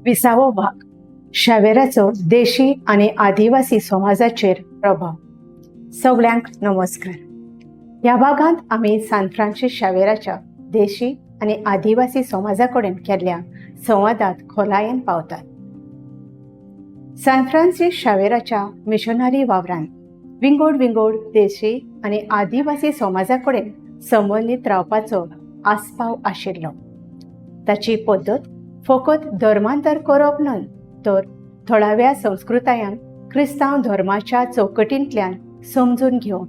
विसावो भाग, शावेराचो देशी आनी आदिवासी समाजाचेर प्रभाव. सगल्यांक नमस्कार. ह्या भागांत आमी सान फ्रांसीस शावेराच्या देशी आनी आदिवासी समाजा कडेन केल्ल्या संवादात खोलायेन पावतात. सान फ्रांसीस शावेराच्या मिशनरी वावरान विंगोड विंगोड देशी आनी आदिवासी समाजा कडेन संबंदीत रावपाचो आस्पाव आशिल्लो. ताची पद्दत फकत धर्मांतर करप न्हय, तर थळाव्या संस्कृतायांक क्रिस्तांव धर्माच्या चौकटींतल्यान समजून घेवन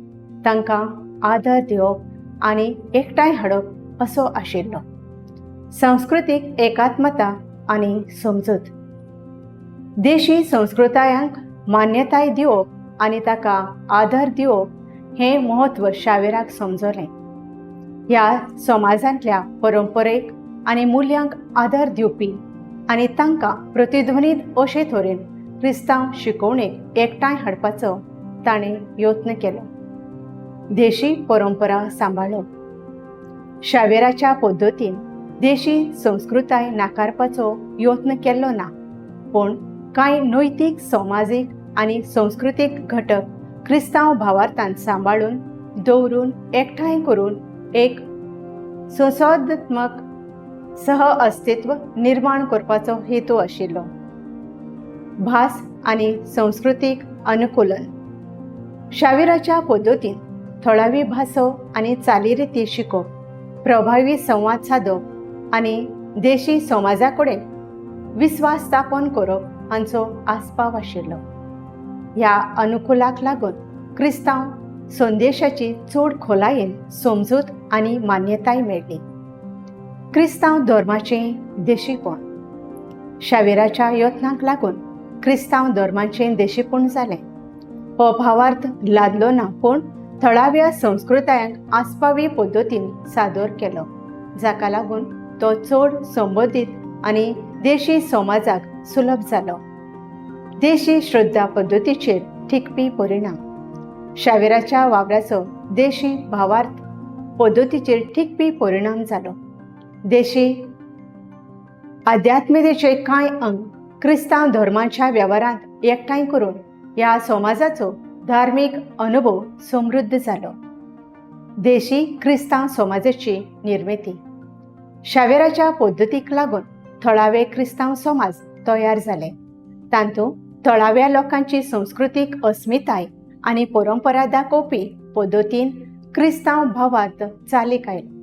तांकां आदर दिवप आनी एकठांय हाडप असो आशिल्लो. सांस्कृतीक एकात्मता आनी समजूत, देशी संस्कृतायांक मान्यताय दिवप आनी ताका आदर दिवप हें म्हत्व शावेराक समजलें. ह्या समाजांतल्या परंपरेक आनी मुल्यांक आदर दिवपी आनी तांकां प्रतिध्वनीत अशे तरेन क्रिस्तांव शिकोवणेक एकठांय हाडपाचो ताणें यत्न केलो. देशी परंपरा सांबाळप. शावेराच्या पद्दतीन देशी संस्कृताय नाकारपाचो यत्न केल्लो ना, पूण कांय नैतीक, समाजीक आनी संस्कृतीक घटक क्रिस्तांव भावार्थान सांबाळून दवरून एकठांय करून एक संसदात्मक सह अस्तित्व निर्माण करपाचो हेतू आशिल्लो. भास आनी संस्कृतीक अनुकूलन. शाविराच्या पद्दतीन थळावी भासो आनी चालीरिती शिकोवप, प्रभावी संवाद सादप आनी देशी समाजा कडेन विस्वास स्थापन करप हांचो आस्पाव आशिल्लो. ह्या अनुकुलाक लागून क्रिस्तांव संदेशाची चड खोलायेन समजूत आनी मान्यताय मेळ्ळी. क्रिस्तांव धर्माचें देशीपण. शावेराच्या यत्नांक लागून क्रिस्तांव धर्माचें देशीपण जालें. हो भावार्थ लादलो ना, पूण थळाव्या संस्कृतायांक आस्पावी पद्दतीन सादर केलो, जाका लागून तो चड संबोधीत आनी देशी समाजाक सुलभ जालो. देशी श्रद्धा पद्दतीचेर ठिकपी परिणाम. शावेराच्या वावराचो देशी भावार्थ पद्दतीचेर ठिकपी परिणाम जालो. देशी आध्यात्मिकतेचे कांय अंग क्रिस्तांव धर्माच्या वेव्हारांत एकठांय करून ह्या समाजाचो धार्मीक अनुभव समृद्ध जालो. देशी क्रिस्तांव समाजाची निर्मिती. शावेराच्या पद्दतीक लागून थळावे क्रिस्तांव समाज तयार जाले. तातूंत थळाव्या लोकांची संस्कृतीक अस्मिताय आनी परंपरा दाखोवपी पद्दतीन क्रिस्तांव भावार्थ चालीक आयलो.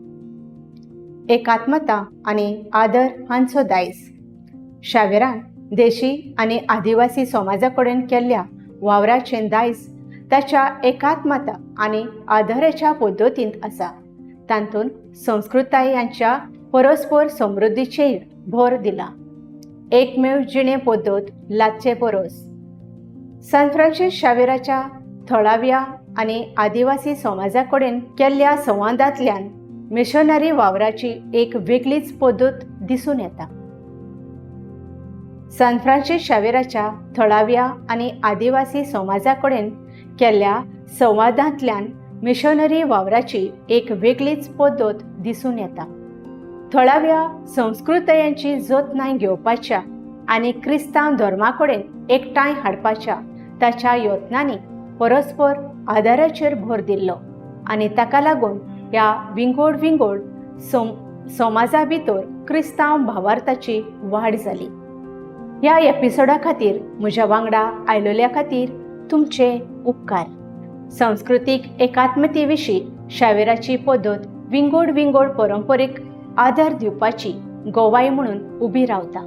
एकात्मता आनी आदर हांचो दायज. शावेरान देशी आनी आदिवासी समाजा कडेन केल्ल्या वावराचें दायज ताच्या एकात्मता आनी आदराच्या पद्दतींत आसा. तातूंत संस्कृतायांच्या परस्पर समृद्धीचेर भर दिला. एकमेव जिणे पद्दत लादचे परस सान फ्रांसीस शावेराच्या थळाव्या आनी आदिवासी समाजा कडेन केल्ल्या संवादांतल्यान मिशनरी वावराची एक वेगळीच पद्दत दिसून येता. सान फ्रांसीस शावेराच्या थळाव्या आनी आदिवासी समाजा कडेन केल्ल्या संवादांतल्यान मिशनरी वावराची एक वेगळीच पद्दत दिसून येता. थळाव्या संस्कृतायांची जतनाय घेवपाच्या आनी क्रिस्तांव धर्मा कडेन एकठांय हाडपाच्या ताच्या यत्नांनी परस्पर आदाराचेर भर दिल्लो आनी ताका लागून ह्या विंगोड विंगोड समाजा भितर क्रिस्तांव भावार्थाची वाड जाली. ह्या एपिसोडा खातीर म्हज्या वांगडा आयलेल्या खातीर तुमचे उपकार. संस्कृतीक एकात्मते विशीं शावेराची पद्दत विंगोड विंगोड परंपरेक आदार दिवपाची गवाय म्हणून उबी रावता.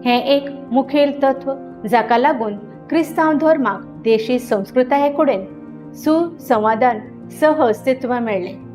हें एक मुखेल तत्व, जाका लागून क्रिस्तांव धर्माक देशी संस्कृताये कडेन सुसंवादान सह अस्तित्व मेळ्ळें.